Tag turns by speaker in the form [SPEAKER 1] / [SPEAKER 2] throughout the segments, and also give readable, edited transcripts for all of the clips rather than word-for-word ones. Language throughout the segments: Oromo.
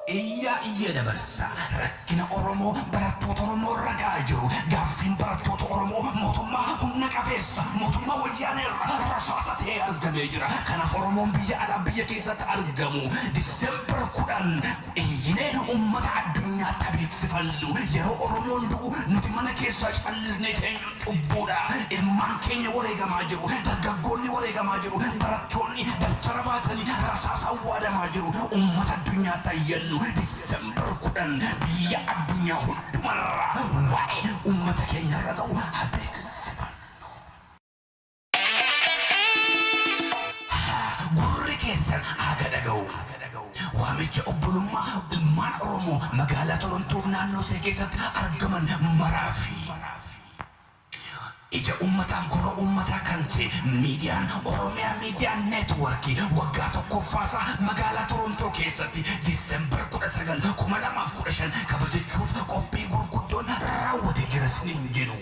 [SPEAKER 1] Iyyaa iyyee dabarsa. Rakkina Oromoo barattoota Oromoo irra ga'aa jiru. Gaaffiin barattoota Oromoo mootummaa humna qabeessa mootummaa Wayyaanee irra rasaasa ta'ee argamee jira. Kanaaf Oromoon biyya alaa biyya keessatti argamu December 10 iyyinee ummata addunyaatti haa beeksifannu. Yeroo Oromoon du'u nuti mana keessaa callisnee teenyuun cubbuudha. Ilmaan keenya wareegamaa jiru. Dargaggoonni wareegamaa jiru. Barattoonni dabtara baatanii rasaasaan waadamaa jiru. Ummata addunyaatti haa iyyannu. December 10 biyya addunyaa hundumarraa waa'ee ummata keenyarra ga'u haa beeksifannu. Haa gurri keessan haga dhaga'u. Waamicha obbolummaa ilmaan Oromoo magaalaa Torontoof naannoo isee keessatti argaman maraafi. Ija uummataaf gurra uummataa kan ta'e miidiyaan Oromiyaa Miidiyaa Neetwork waggaa tokkoffaa isaa magaalaa Torontoo keessatti December 19, 2015 kabajachuuf qophii gurguddoon raawwatee jira isiniin jedhu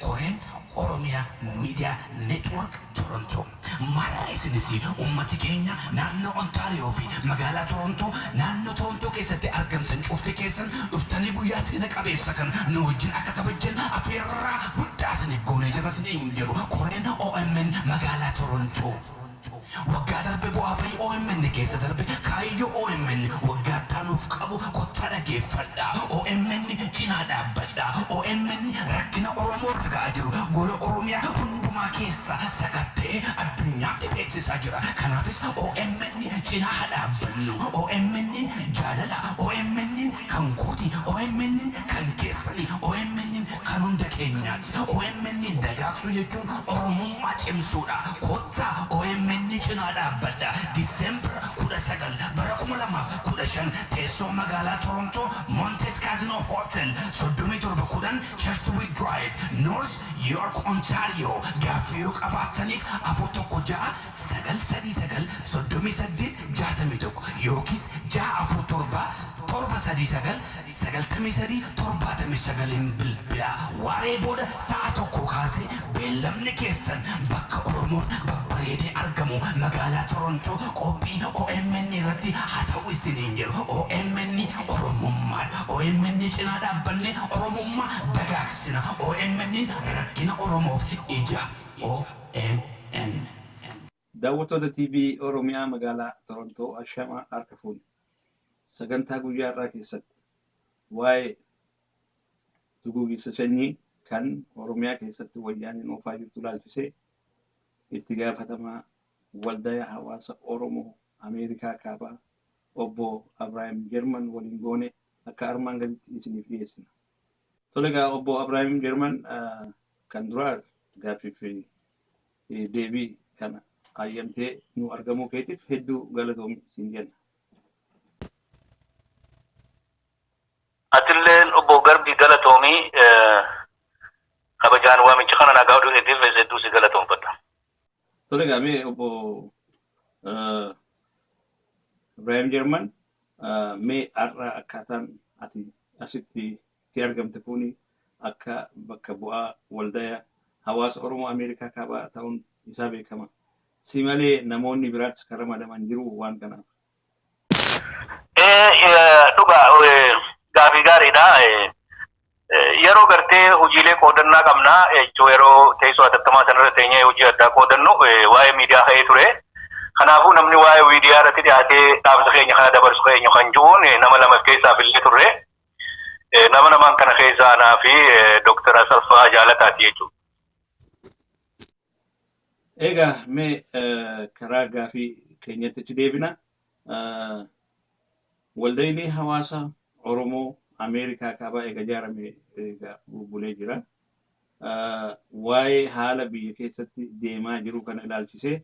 [SPEAKER 1] Koreen Oromiyaa Miidiyaa Neetwork Torontoo. Maarree isinis ummati keenya naannoo Ontaariyoo fi magaalaa Torontoo naannoo Torontoo keessatti argamtan cufti keessan dhuftanii guyyaa seena qabeessa kana nu wajjin akka kabajjan afeerraa guddaa isiniif goonee jirra isiniin jedhu koreen omn magaalaa Torontoo. Waggaa darbe bu'aa bahii omn keessa darbe kaayyoo omn waggaa itti aanuuf qabu kottaa dhageeffadhaa. Omn cinaa dhaabbadhaa. Omn rakkina Oromoo irra ga'aa jiru gola Oromiyaa hundumaa keessa sakatta'ee addunyaatti beeksisaa jira. Kanaafis omn cinaa ha dhaabbannu. Omn jaalala. Omn kan kooti. Omn kan keessani. Omn kan hunda keenyaati. Omn dagaagsuu jechuun Oromummaa cimsuudha. Kottaa omn cinaa dhaabbadha. December 19 bara 2015 teessoo magaalaa Torontoo Montes Casino Hotel 3710 Charswood Drive, North York, Ontario. Gaaffii yoo qabaattaniif 416 939 38 61 yookiis 647 739 93 79n bilbilaa. Waaree booda sa'a tokkoo kaasee beellamni keessan bakka Oromoon babbareedee argamu magaalaa Torontoo qophii omn irratti haa ta'u isiniin jedhu. Omn Oromummaadha. Omn cinaa dhaabbannee Oromummaa dagaagsina. Omn rakkina Oromoof ija. Omn.
[SPEAKER 2] Daawwattoota TV Oromiyaa magaalaa Torontoo ashama harka fuune. Sagantaa guyyaa har'aa keessatti waa'ee duguugisa sanyii kan Oromiyaa keessatti Wayyaaneen oofaa jirtu ilaalchisee itti gaafatamaa Waldaya Hawaasa Oromoo Ameerikaa Kaabaa Obbo Abraahim Jerman waliin goone akka armaan gaditti isiniif dhiyeessina. Tole egaa Obbo Abraahim Jerman, kan duraa gaaffiif deebii kana hayyamtee nu argamuu keetiif hedduu galatoomi siin jenna.
[SPEAKER 3] Atilleen Obbo Garbii galatoomii, kabajaan waamicha kana nagaa godhuu keetiif hedduu si galatoomfadha.
[SPEAKER 2] Tole egaa mee Obbo Ibrahim Jerman, mee har'a akkaataan ati asitti itti argamte kuni akka bakka bu'aa Waldaya Hawaasa Oromoo Ameerikaa Kaabaa ta'uun isaa beekama. Si malee namoonni biraattis kan ramadaman jiru waan kanaaf.
[SPEAKER 3] Dhugaa, gaafii gaariidha. Yeroo gartee hojiilee qoodannaa qabna jechuun yeroo teessoo hatattamaa sanarra teenyee hojii addaa qoodannu waa'ee miidiyaa ka'ee ture. Kanaafuu namni waa'ee miidiyaa irratti dhiyaatee dhaamsa keenya kana dabarsu keenya kan jiruun nama lama keessaa fillee turre. Nama lamaan kana keessaa anaa fi Dooktar Asaffaa Jaalataati jechuudha.
[SPEAKER 2] Egaa mee karaa gaafii keenyatti achi deebina. Waldayni Hawaasa Oromoo Ameerikaa Kaabaa eega ijaarame eega bubbulee jira. Waa'ee haala biyya keessatti deemaa jiru kana ilaalchisee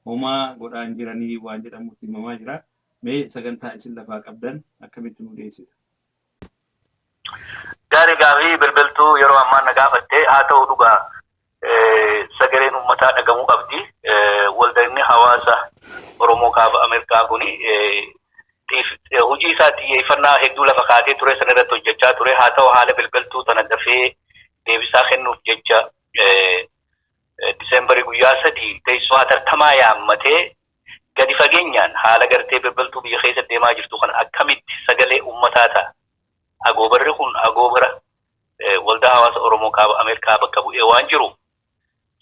[SPEAKER 2] homaa godhaan jiranii waan jedhamutti himamaa jira. Mee sagantaa isin lafaa qabdan akkamitti nu dhiyeessita?
[SPEAKER 3] Gaarii, gaafii bilbiltuu yeroo ammaa na gaafatte haa ta'u, dhugaa sagaleen uummataa dhagamuu qabdi. Waldayni Hawaasa Oromoo Kaaba Ameerikaa kuni hojii isaa xiyyeeffannaa hedduu lafa kaatee ture sana irratti hojjechaa ture. Haa ta'u, haala bilbiltuu tana dafee deebisaa kennuuf jecha Diseembarii guyyaa 3 teessoo hatattamaa yaammatee Gadi fageenyaan haala gartee balbaltuu biyya keessa deemaa jirtu kana akkamitti sagalee uummataa ta'a. Agoobarri kun agoobara waldaa hawaasa Oromoo kaaba Ameerikaa bakka bu'ee waan jiru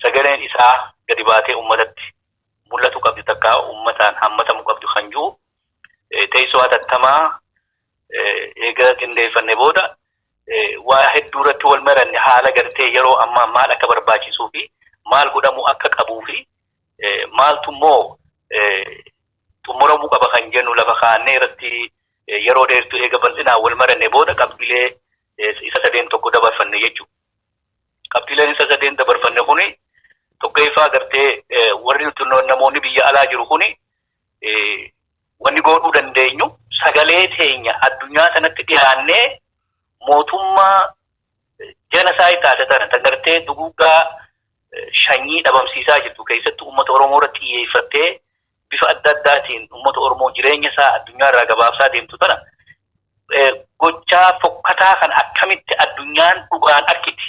[SPEAKER 3] sagaleen isaa gadi baatee uummatatti mul'atu qabdi, takkaa uummataan hammatamuu qabdi kan jiru teessoo hatattamaa eega qindeeffanne booda, waa hedduu irratti wal maranne. Haala gartee yeroo ammaa maal akka barbaachisuu fi maal godhamuu akka qabuu fi maaltu immoo xumuramuu qaba kan jennu lafa kaa'annee irratti yeroo dheertuu eega bal'inaan wal maranne booda qabxiilee isa sadeen tokko dabarfanne jechuudha. Qabxiileen isa sadeen dabarfanne kuni, tokkoffaa gartee warri nuti namoonni biyya alaa jiru kuni wanni godhuu dandeenyu sagalee teenya addunyaa sanatti dhiyaannee mootummaa genocide taate tana, tan gartee duguuggaa sanyii dhabamsiisaa jirtu, keessattuu uummata Oromoo irratti xiyyeeffattee bifa adda addaatiin uummata Oromoo jireenya isaa addunyaa irraa gabaabsaa deemtu tana, gochaa fokkataa kan akkamitti addunyaan dhugaan arkiti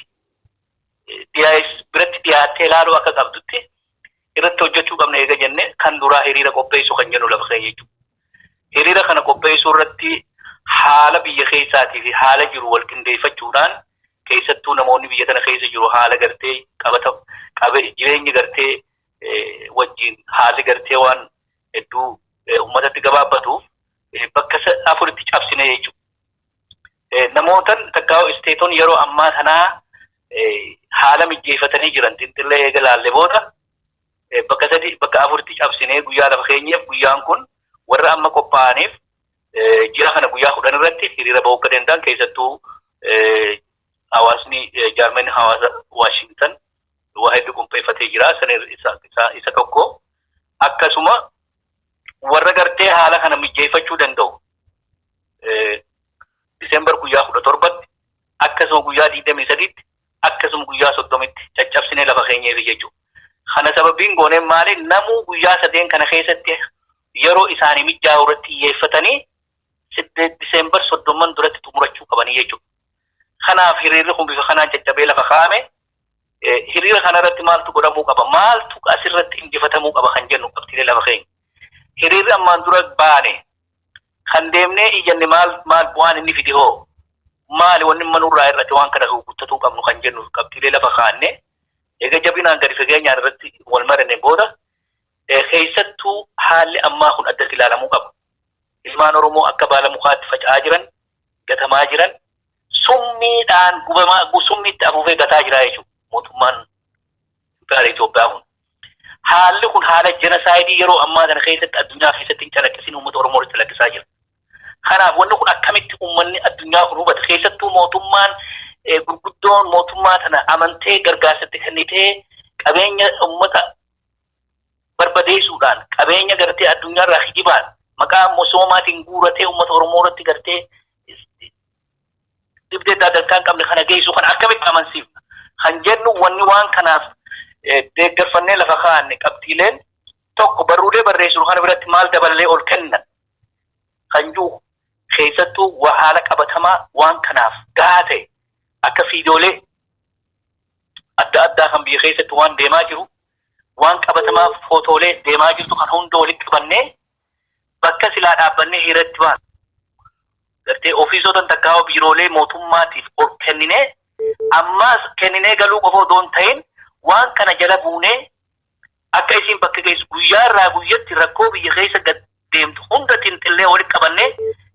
[SPEAKER 3] biratti dhiyaattee ilaaluu akka qabdutti irratti hojjechuu qabna eega jenne, kan duraa hiriira qopheessuu kan jennu lafa keenya jechuudha. Hiriira kana qopheessuu irratti haala biyya keessaatii fi haala jiru wal qindeeffachuudhaan, keessattuu namoonni biyya kana keessa jiru haala gartee qabata qabe jireenya gartee wajjin haalli gartee waan hedduu uummatatti gabaabbatuuf bakka afuritti cabsine jechuudha. Namootan takkaa isteeton yeroo ammaa kanaa haala mijjeeffatanii jiran xinxillee eega laalle booda bakka sadi bakka afuritti cabsinee guyyaa lafa keenyeef. Guyyaan kun warra amma qophaa'aniif ji'a kana guyyaa 10 irratti hiriira bahuu akka danda'an, keessattuu hawaasni jaarmanni hawaasa Waashingtan waa hedduu qopheeffatee jira. Sana isa tokko. Akkasuma warra gartee haala kana mijjeeffachuu danda'u Diseembar guyyaa 17tti, akkasuma guyyaa 23tti, akkasuma guyyaa 30tti caccabsinee lafa keenyeef jechuudha. Kana sababiin gooneen maali? Namuu guyyaa sadeen kana keessatti yeroo isaanii mijaa'u irratti xiyyeeffatanii Diseembar 30n duratti xumurachuu qabanii jechuudha. Kanaaf hiriirri kun bifa kanaan caccabee lafa kaa'ame. Hiriira kana irratti maaltu godhamuu qaba? Maaltu asirratti injifatamuu qaba kan jennu qabxiilee lafa keenya. Hiriirri ammaan dura baane kan deemnee iyyanne maal maal bu'aan inni fide hoo? Maali wanni manurraa irratti waan kana guuttatuu qabnu kan jennu qabxiilee lafa kaa'anne, eega jabinaan gadi fageenyaan irratti wal maranne booda, keessattuu haalli ammaa kun addatti ilaalamuu qaba. Ilmaan Oromoo akka baala mukaatti faca'aa jiran, gatamaa jiran, summiidhaan gubamaa, summiitti afuufee gataa jira jechuudha mootummaan Impaayeera Itoophiyaa kun. Haalli kun haala genocide yeroo ammaa kana keessatti addunyaa keessatti hin calaqqisin uummata Oromoo irratti calaqqisaa jira. Kanaaf wanni kun akkamitti uummanni addunyaa kun hubata, keessattuu mootummaan gurguddoon mootummaa tana amantee gargaarsatti kennitee qabeenya uummata barbadeessuudhaan, qabeenya gartee addunyaarraa kijibaan maqaa misoomaatiin guuratee uummata Oromoo irratti gartee dhibdee adda hin qabne kana geessu kana akkamitti amansiifna kan jennu, wanni waan kanaaf deeggarfannee lafa kaa'anne qabxiileen tokko, barruulee barreessinu kana biratti maal daballee ol kennan kan jiru, keessattuu haala qabatamaa waan kanaaf gahaa ta'e akka fiidiyoolee adda addaa kan biyya keessatti waan deemaa jiru, waan qabatamaa footoolee deemaa jirtu kan hunda walitti qabannee bakka silaa dhaabbannee hiriiratti baanu gartee ofiisota takkaa biiroolee mootummaatiif ol kenninee, ammaas kenninee galuu qofa odoo hin ta'in waan kana jala buunee akka isin bakka geessu guyyaa irraa guyyatti rakkoo biyya keessa gad deemtu hunda xinxillee walitti qabannee,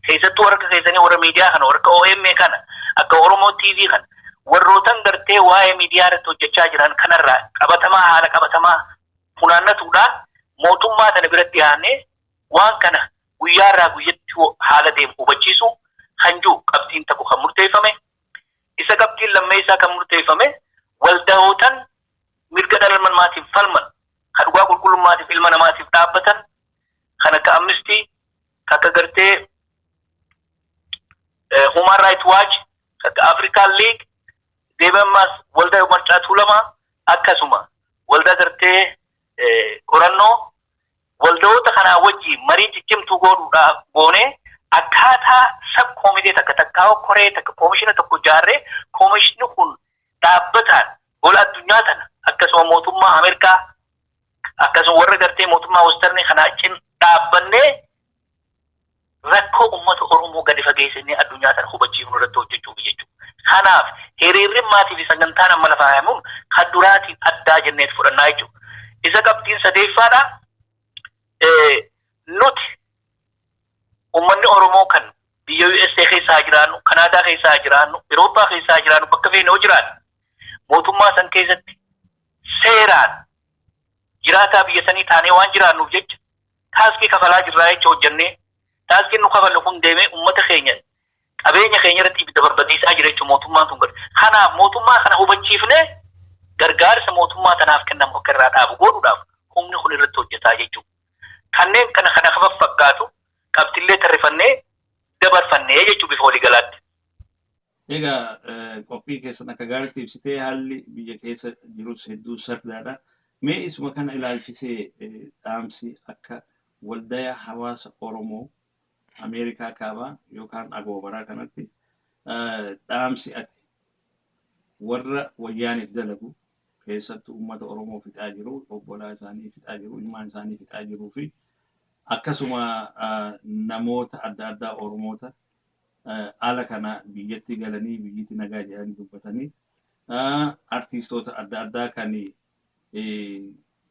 [SPEAKER 3] keessattuu warra keessanii, warra miidiyaa kana, warra OMN kana, akka Oromoo TV kana, warrootan gartee waa'ee miidiyaa irratti hojjechaa jiran kanarraa qabatamaa, haala qabatamaa funaannatuudhaan mootummaa sana biratti dhiyaannee waan kana guyyaa irraa guyyatti haala deemu hubachiisu kan jiru qabxiin tokko kan murteeffame. Isa qabxiin lammeessaa kan murteeffame, walda'ootan mirga dhala namaatiif falman, kan dhugaa qulqullummaatiif ilma namaatiif dhaabbatan, kan akka Amnesty, kan akka gartee Human Rights Watch, kan akka African League, deebi'ammaas waldaa Maccaa Tuulamaa, akkasuma waldaa gartee qorannoo, waldoota kanaa wajjin marii ciccimtuu godhuudhaaf goonee akkaataa sub committee takka, takkaa koree takka, koomishina tokko ijaarree, koomishini kun dhaabbataan gola addunyaa tana akkasuma mootummaa Ameerikaa Akkasuma warra gartee mootummaa westernii kana achiin dhaabbannee rakkoo uummata Oromoo gadi fageessinee addunyaa sana hubachiifnu irratti hojjechuuf jechuudha. Kanaaf hiriirri maatii fi sagantaan amma lafa kaayamuun kan duraatiin addaa jenneet fudhannaa jechuudha. Isa qabxiin sadeeffaadha. Nuti uummanni Oromoo kan biyya USA keessaa jiraannu, Kanaadaa keessaa jiraannu, Awurooppaa keessaa jiraannu, bakka feene yoo jiraannu mootummaa san keessatti seeraan jiraataa biyya sanii taanee waan jiraannuuf jecha taaksii kafalaa jirraa jecha hojjannee taaksiin nu kafallu kun deemee uummata keenya qabeenya keenya irratti ibidda barbadiisaa jira jechuudha mootummaan sun godhe. Kanaaf mootummaa kana hubachiifnee gargaarsa mootummaa tanaaf kennamu akka irraa dhaabu godhuudhaaf humni kun irratti hojjetaa jechuudha. Kanneen kana kana fakkaatu qabxillee tarrifannee dabarfannee jechuudha bifa waliigalaatti.
[SPEAKER 2] Egaa qophii keessan akka gaariitti ibsitee haalli biyya keessa jirus hedduu sardaadha. Mee isuma kana ilaalchisee dhaamsi akka waldaya hawaasa Oromoo Ameerikaa kaabaa yookaan agoobaraa kanatti dhaamsi ati warra wayyaaniif dalagu keessattuu uummata Oromoo fixaa jiru, obbolaa isaanii fixaa jiru, ilmaan isaanii fixaa jiruu fi akkasuma namoota adda addaa Oromoota ala kana biyyatti galanii biyyatti nagaa jedhanii dubbatanii artiistoota adda addaa kan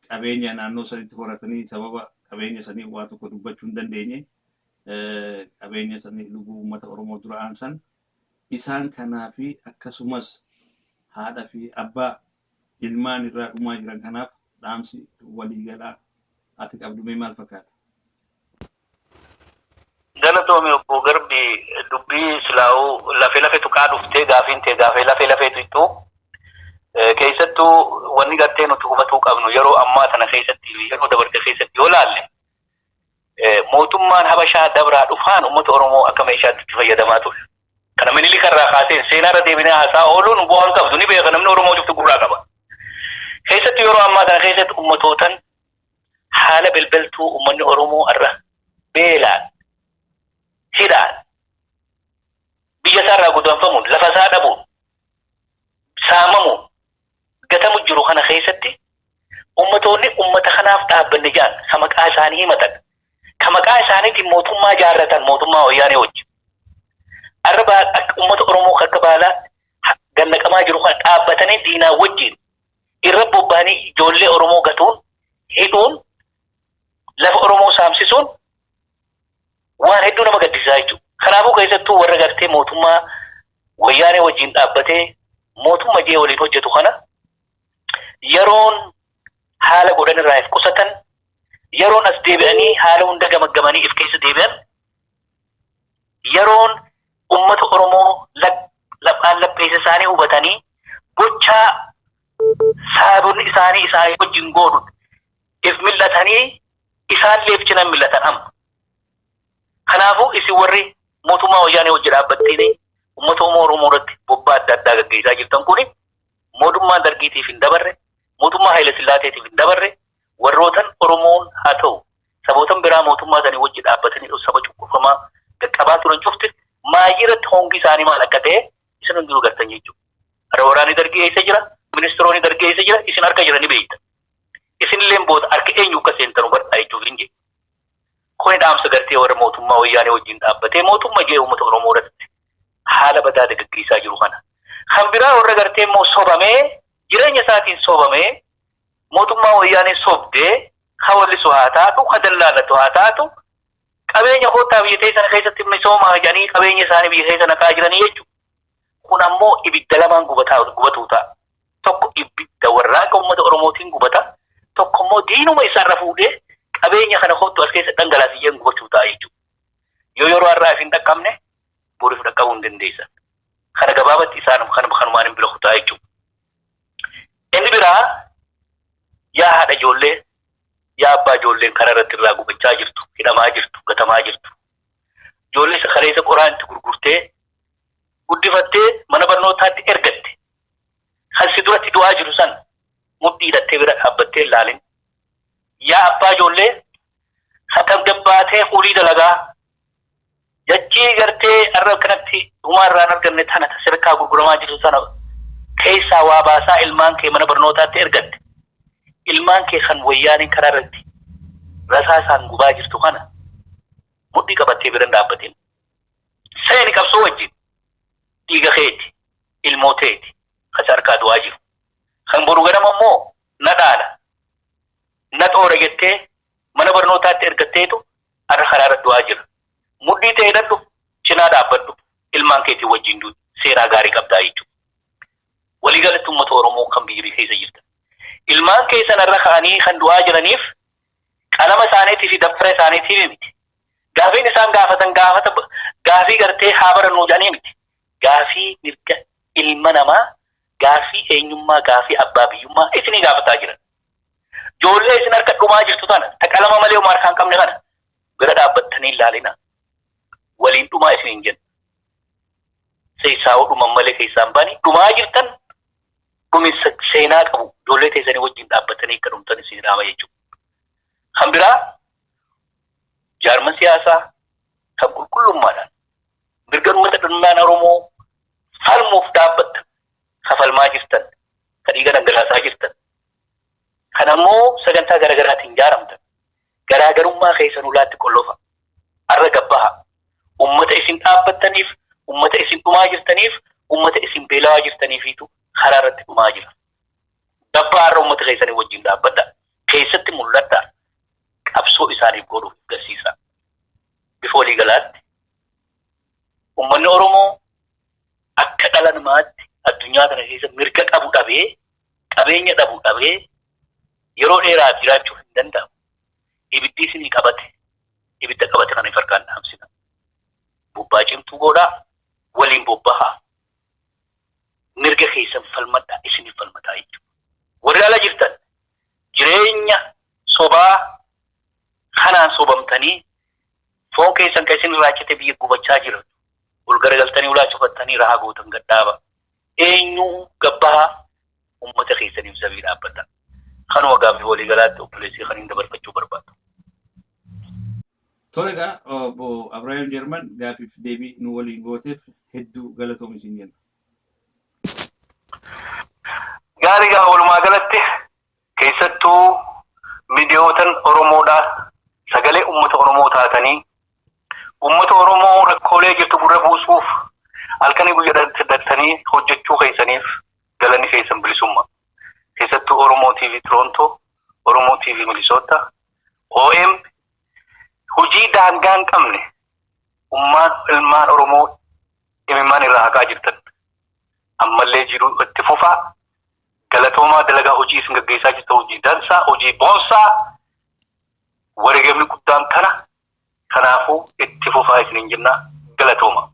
[SPEAKER 2] qabeenya naannoo sanitti horatanii sababa qabeenya sanii waa tokko dubbachuu hin dandeenye qabeenya sanii lubbuu uummata Oromoo dura aansan isaan kanaa fi akkasumas haadha fi abbaa ilmaan irraa dhumaa jiran kanaaf dhaamsi waliigalaa ati qabdu mee maal fakkaata?
[SPEAKER 3] Galatoomi obbo Garbi, dubbii silaa'uu lafee lafee tuqaa dhuftee gaafiin ta'e gaafee lafee lafee tuqxu keessattuu wanni gartee nuti hubatuu qabnu yeroo ammaa tana keessatti yeroo dabarte keessatti yoo laalle mootummaan Habashaa dabraa dhufaan uummata Oromoo akka meeshaatti itti fayyadamaa ture. Kana Minilik irraa kaasee seenaarra deebinee haasaa ooluun bu'aan qabdu ni beeka, namni Oromoo cufti gurraa qaba. Keessattuu yeroo ammaa kana keessatti ummatootan haala belbeltuu uummanni Oromoo irra beelaan, hidhaan, biyya isaarraa godaanfamuun, lafa isaa dhabuun, saamamuun gatamu jiru kana keessatti ummatoonni ummata kanaaf dhaabbanne jaan ka maqaa isaanii himatan, ka maqaa isaaniitiin mootummaa jaarratan, mootummaa wayyaanee wajjin. Arra akka ummata Oromoo akka baalaa gannaqamaa jiru kana dhaabbatanii diinaa wajjin irra bobba'anii ijoollee Oromoo gatuun, hidhuun, lafa Oromoo saamsisuun waan hedduu nama gaddisiisaa jechuudha. Kanaafuu keessattuu warra gartee mootummaa wayyaanee wajjin dhaabbatee mootummaa jee waliin hojjetu kana yeroon haala godhan irraa if qusatan, yeroon as deebi'anii haala hunda gamaggamanii if keessa deebi'an, yeroon ummata Oromoo laphaan lapheessa isaanii hubatanii gochaa saabonni isaanii isaanii wajjin godhu if mil'atanii isaan leefchinan mil'atan amma. Kanaafuu isin warri mootummaa wayyaanee wajjin dhaabbattanii uummata Oromoo irratti bobbaa adda addaa gaggeessaa jirtan kuni mootummaa Dargiitiif hin dabarre, mootummaa Haayile Sillaaseetiif hin dabarre, warrootan Oromoon haa ta'u sabootan biraa mootummaa sanii wajjin dhaabbatanii saba cunqurfamaa qaqqabaa turan cufti maayii irratti hongi isaanii maal akka ta'e isin hundinuu gartan jechuudha. Har'a waraanni Dargii eessa jira? Ministiroonni Dargii eessa jira? Isin harka jira ni beekta. Isinillee booda harka eenyu akka seentan hubadhaa jechuuf hin jedhu. Kuni dhaamsa gartee warra mootummaa wayyaanee wajjin dhaabbatee mootummaa jee uummata Oromoo irratti haala badaa gaggeessaa jiru kana. Kan biraa warra gartee immoo sobamee jireenya isaatiin sobamee mootummaa wayyaanee sobdee hawallisu haa taatu, ka dallaalatu haa taatu, qabeenya koottaa biyya teessan keessatti misoomaa jedhanii qabeenya isaanii biyya keessa naqaa jiranii jechuudha. Kun ammoo ibidda lamaan gubatuu ta'a. Tokko ibidda warraaqa uummata Oromootiin gubata, tokko immoo diinuma isaarra fuudhee qabeenya kana kottu as keessa dhangalaasee jeen gubachuu ta'a jechuudha. Yoo yeroo har'aa isin dhaqqabne boriif dhaqqabuu hin dandeessan. Kana gabaabatti isaan kanumaan hin bira kutaa jechuudha. Inni biraa yaa haadha ijoollee, yaa abbaa ijoolleen kana irratti irraa gubachaa jirtu, hidhamaa jirtu, gatamaa jirtu. Ijoollee isa kaleessa qoraan itti gurgurtee guddifattee mana barnootaatti ergatte. Kan si duratti du'aa jiru san mudhii hidhattee bira dhaabbattee ilaalin. Yaa abbaa ijoollee hakam gabbaatee fuulii dalagaa jachii gartee har'a kanatti dhumaa irraan arganne tana sirkaa gurguramaa jirtu sana keessaa waa baasaa ilmaan kee mana barnootaatti ergatte. Ilmaan kee kan wayyaaniin karaa irratti rasaa isaan gubaa jirtu kana mudhii qabattee bira hin dhaabbatin. Seeni qabsoo wajjin dhiiga keeti, ilmoo teeti, kan harkaa du'aa jiru. Kan boru ganama immoo na dhaala, na xoora jettee mana barnootaatti ergatteetu har'a karaa irra du'aa jira. Mudhii ta'e hidhadhu, cinaa dhaabbadhu, ilmaan keetii wajjin duuti seenaa gaarii qabdaa jechuudha. Waliigalatti uummata Oromoo kan biyya keessa jirtan. Ilmaan keessan irra ka'anii kan du'aa jiraniif qalama isaaniitii fi dabtara isaaniitiif miti. Gaafiin isaan gaafatan gaafata gaafii gartee haa barannuu jedhanii miti. Gaafii mirga ilma namaa, gaafii eenyummaa, gaafii abbaa biyyummaa isinii gaafataa jiran. Ijoollee isin harka dhumaa jirtu tana, ta qalama malee homaa harkaa hin qabne kana bira dhaabbattanii ilaalina. Waliin dhumaa isin hin jennu. Seessaa'uu dhuman malee keessaan baanii dhumaa jirtan dhuminsa seenaa qabu ijoollee teessanii wajjin dhaabbatanii akka dhumtan isin dhaama jechuudha. Kan biraa jaarman siyaasaa kan qulqullummaadhaan mirga uummata dhimmaan Oromoo falmuuf dhaabbattan, kafalmaa jirtan, kan dhiiga dhangalaasaa jirtan, kan ammoo sagantaa garaagaraatiin ijaaramtan, garaagarummaa keessan ulaatti qollofa. Arra gabbaha. Uummata isin dhaabbattaniif, uummata isin dhumaa jirtaniif, uummata isin beelawaa jirtaniifiitu karaa irratti dhumaa jira. Gabbaa har'a uummata keessanii wajjin dhaabbadha. Keessatti mul'adha. Qabsoo isaaniif godhuuf agarsiisa. Bifa waliigalaatti uummanni Oromoo akka dhala namaatti addunyaa kana keessa mirga qabu dhabee, qabeenya dhabu dhabee yeroo dheeraaf jiraachuu hin danda'amu. Ibiddi isinii qabate, ibidda qabate kana harkaan dhaamsina. Bobbaa cimtuu godhaa, waliin bobbahaa. Mirga keessan falmadhaa, isiniif falmataa jechuudha. Warri ala jirtan jireenya sobaa kanaan sobamtanii foon keessan kan isin irraa cite biyya gubachaa jiran ol garagaltanii ulaa cufattanii rahaa gootan gadhaaba. Eenyu gabbahaa uummata keessaniif sabii dhaabbata. Kanuma gaaffii waliigalaatti obboleessii kan hin dabarfachuu barbaadu.
[SPEAKER 2] Tole egaa obbo Abiraahim Jarman gaaffiif deebii nu waliin gooteef hedduu galatoomi isin jenna.
[SPEAKER 3] Gaarii gaa walumaa galatti keessattuu miidiyootan Oromoodhaa sagalee uummata Oromoo taatanii uummata Oromoo rakkoolee jirtu gurra buusuuf halkanii guyyaa dattanii hojjechuu keessaniif galanni keessan bilisummaa. Keessattuu Oromoo TV Toronto, Oromoo TV Minnesota, OM hojii daangaa hin qabne ummaan ilmaan Oromoo imimmaan irraa haqaa jirtan. Ammallee jiru itti fufaa galatoomaa dalagaa hojii isin gaggeessaa jirtan hojii dansaa, hojii boonsaa wareegamni guddaan kana kanaafuu itti fufaa isiniin jenna galatooma.